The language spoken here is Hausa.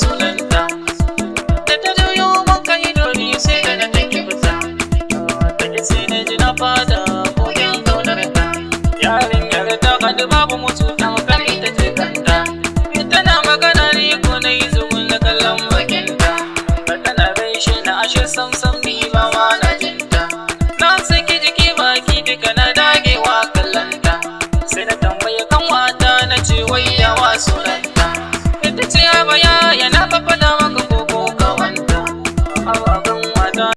Sunanta. Da ta juyo mun kai dori, sai da na take fita. Take sai na ji na fada kogin kaunarta. Yarinyar ta haɗu, babu mutu, tamkar ita ce kanta. Tana magana, ni ko na yi zugun na kallon bakinta. Tana gaishe na, ashe sam.